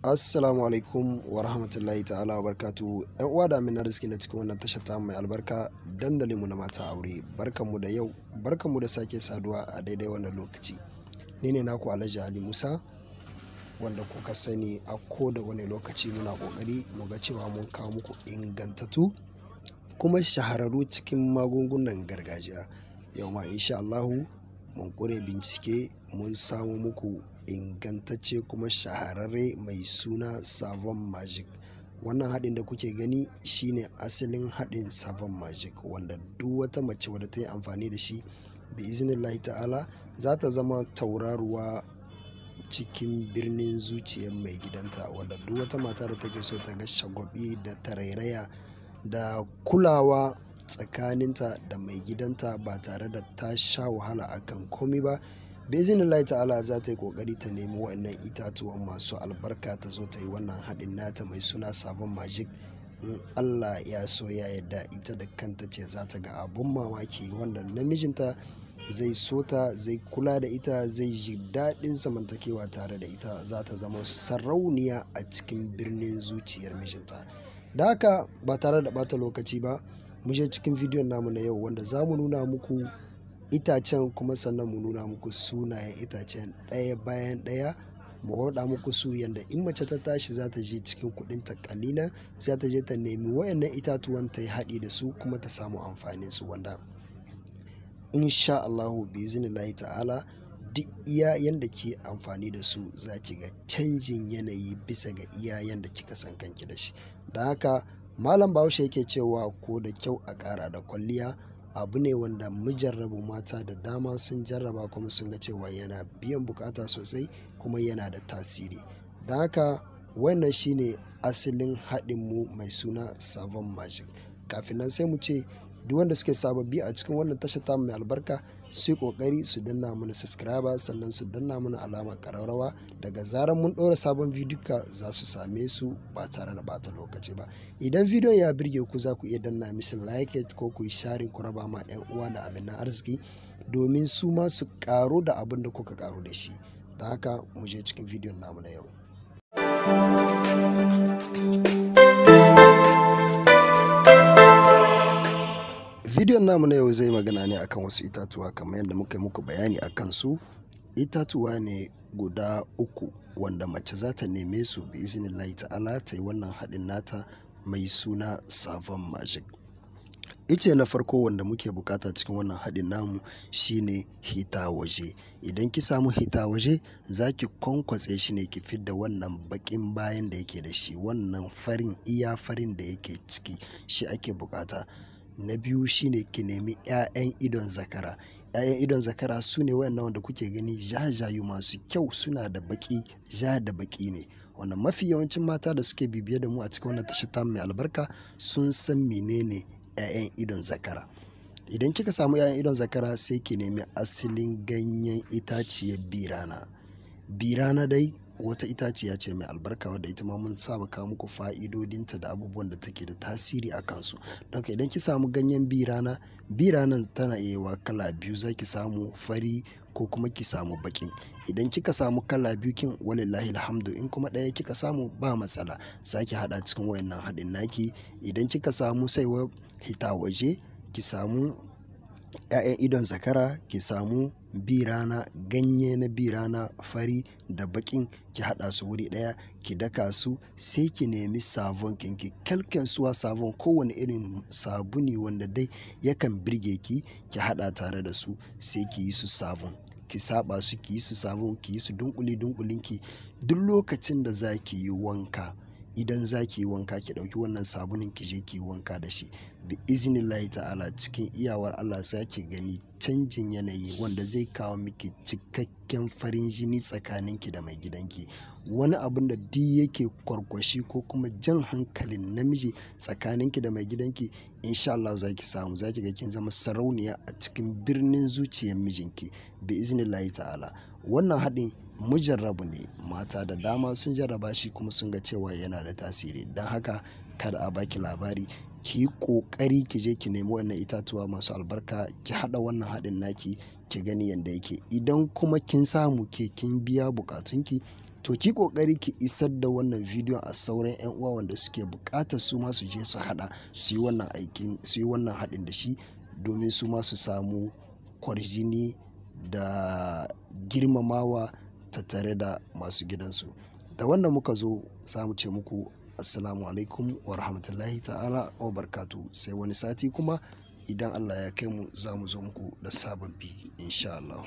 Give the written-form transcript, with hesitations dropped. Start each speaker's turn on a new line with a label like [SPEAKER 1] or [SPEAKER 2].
[SPEAKER 1] Assalamu alaikum wa rahmatullahi ta'ala wa barkatu. ‘Yan uwa da amina arziki na cikin wannan tashar ta mai albarka, dandalinmu na mata aure. Barkanmu da yau, barkanmu da sake saduwa a daidai wannan lokaci. Ni ne naku Alhaji Ali Musa, wanda kuka sani a ko da wani lokaci muna kokari mu ga cewa mun kawo muku ingantattu kuma shahararru cikin magungunan gargajiya. Yau ma insha Allahu mun kure bincike mun samu muku ingantacce kuma shahararre mai suna Savon Magic. Wannan haɗin da kuke gani shine asalin haɗin Savon Magic, wanda duk wata mace wadda ta yi amfani da shi bi iznillahi ta'ala za ta zama tauraruwa cikin birnin zuciyar mai gidanta, wanda duk wata mata da take so ta ga shagwabi da tarairaya da kulawa tsakaninta da mai gidanta ba tare da ta sha wahala akan komi ba, biznillahi ta'ala za ta yi kokari ta nemi waɗannan itatuwan masu albarka ta zo ta yi wannan haɗin nata mai suna Savon Magic. In Allah ya so ya yarda, ita da kanta ce za ta ga abun mamaki, wanda namijinta zai so ta, zai kula da ita, zai ji daɗin zamantakewa tare da ita, za ta zama sarauniya a cikin birnin zuciyar mijinta. Da haka ba tare da ɓata lokaci ba, mu je cikin bidiyon namu na yau, wanda za mu nuna muku itacen kuma sannan mu nuna muku sunayen itacen ɗaya bayan ɗaya, mu haɗa muku su yanda in mace ta tashi za ta je cikin kuɗinta ƙalilan za ta je ta nemi wayannan itatuwan ta yi haɗi da su kuma ta samu amfanin su, wanda insha Allahu bi iznillahi ta'ala duk iya yanda ke amfani da su za ki ga canjin yanayi bisa ga iya yanda kika san kanki da shi. Da haka Malam Bahaushe yake cewa ko da kyau a ƙara da kwalliya. Abu ne wanda mujarrabu mata da dama sun jarraba kuma sun ga cewa yana biyan bukata sosai kuma yana da tasiri. Da haka wannan shine asalin haɗinmu mai suna Savon Magic. Kafin nan sai mu ce duk wanda suke sababbi a cikin wannan tashar ta mai albarka su yi kokari su danna mana subscriber, sannan su danna mana alamar ƙararrawa. Daga zarar mun ɗora sabon bidiyo za su same su ba tare da bata lokaci ba. Idan bidiyon ya birge ku za ku iya danna mishi like it ko ku yi sharing ku raba ma 'yan uwa da aminan arziki domin su ma su ƙaru da abin da kuka ƙaru da shi. Da haka mu je cikin bidiyon namu na yau. Bidiyon namu na yau zai magana ne akan wasu itatuwa kamar yadda muka yi muku bayani akan su. Itatuwa ne guda uku wanda mace za ta neme su bi iznillahi ta'ala ta yi wannan haɗin nata mai suna Savon Magic. Ice na farko wanda muke bukata cikin wannan haɗin namu shine hita waje. Idan ki samu hita waje za ki kwankwatse shi ne ki fidda wannan baƙin bayan da yake da shi, wannan farin iya farin da yake ciki shi ake bukata. Na biyu shine ki nemi 'ya'yan idon zakara. 'Ya'yan idon zakara su ne waɗannan wanda kuke gani jajayu masu kyau, suna da baƙi, ja da baƙi ne. Wannan mafi yawancin mata da suke bibiye da mu a cikin wannan tashar tamu mai albarka sun san menene 'ya'yan idon zakara. Idan kika samu 'ya'yan idon zakara sai ki nemi asalin ganyen itaciyar birana. Birana dai wata itaciya ce mai albarka wadda ita ma mun saba kawo muku fa'idodinta da abubuwan da take da tasiri a kansu. Don haka idan ki samu ganyen birana, biranan tana iya yiwa kala biyu, za ki samu fari ko kuma ki samu baƙi. Idan kika samu kala biyu kin walillahi alhamdu, in kuma ɗaya kika samu ba matsala, za ki haɗa cikin wayannan haɗin naki. Idan kika samu saiwar hita waje, ki samu 'ya'yan idon zakara, ki samu birana, ganye na birana fari da baƙin, ki haɗa su wuri ɗaya, ki daka su, sai ki nemi savon kinki. Kalken suwa savon, kowane irin sabuni wanda dai yakan birge ki, ki haɗa tare da su sai ki yi su savon. Ki saɓa su, ki yi su savon, ki yi su dunƙuli dunƙulinki. Duk lokacin da za ki yi wanka, idan za ki yi wanka ki ɗauki wannan sabunin ki je ki yi wanka da shi. Bi iznillahi ta'ala cikin iyawar Allah za ki gani canjin yanayi wanda zai kawo miki cikakken farin jini tsakaninki da mai gidanki. Wani abun da duk yake kwarkwashi ko kuma jan hankalin namiji tsakaninki da mai gidanki insha Allah za ki samu, za ki ga kin zama sarauniya a cikin birnin zuciyar mijinki bi iznillahi ta'ala. Wannan haɗin mujarrabu ne, mata da dama sun jarraba shi kuma sun ga cewa yana da tasiri. Don haka kada a baki labari, ki yi ƙoƙari ki je ki nemi wannan itatuwa masu albarka, ki haɗa wannan haɗin naki ki gani yanda yake. Idan kuma kin samu ke kin biya buƙatunki, To ki kokari ki isar da wannan bidiyon a sauran 'yan uwa wanda suke buƙatar su ma su je su haɗa su yi wannan aikin, su yi wannan haɗin da shi domin su ma su samu kwarjini da girmamawa tattare da masu gidansu. Da wannan muka zo za mu ce muku assalamu alaikum wa rahmatullahi ta'ala wa barakatuhu. Sai wani sati kuma idan Allah ya kai mu za mu zo muku da sababbi insha Allah.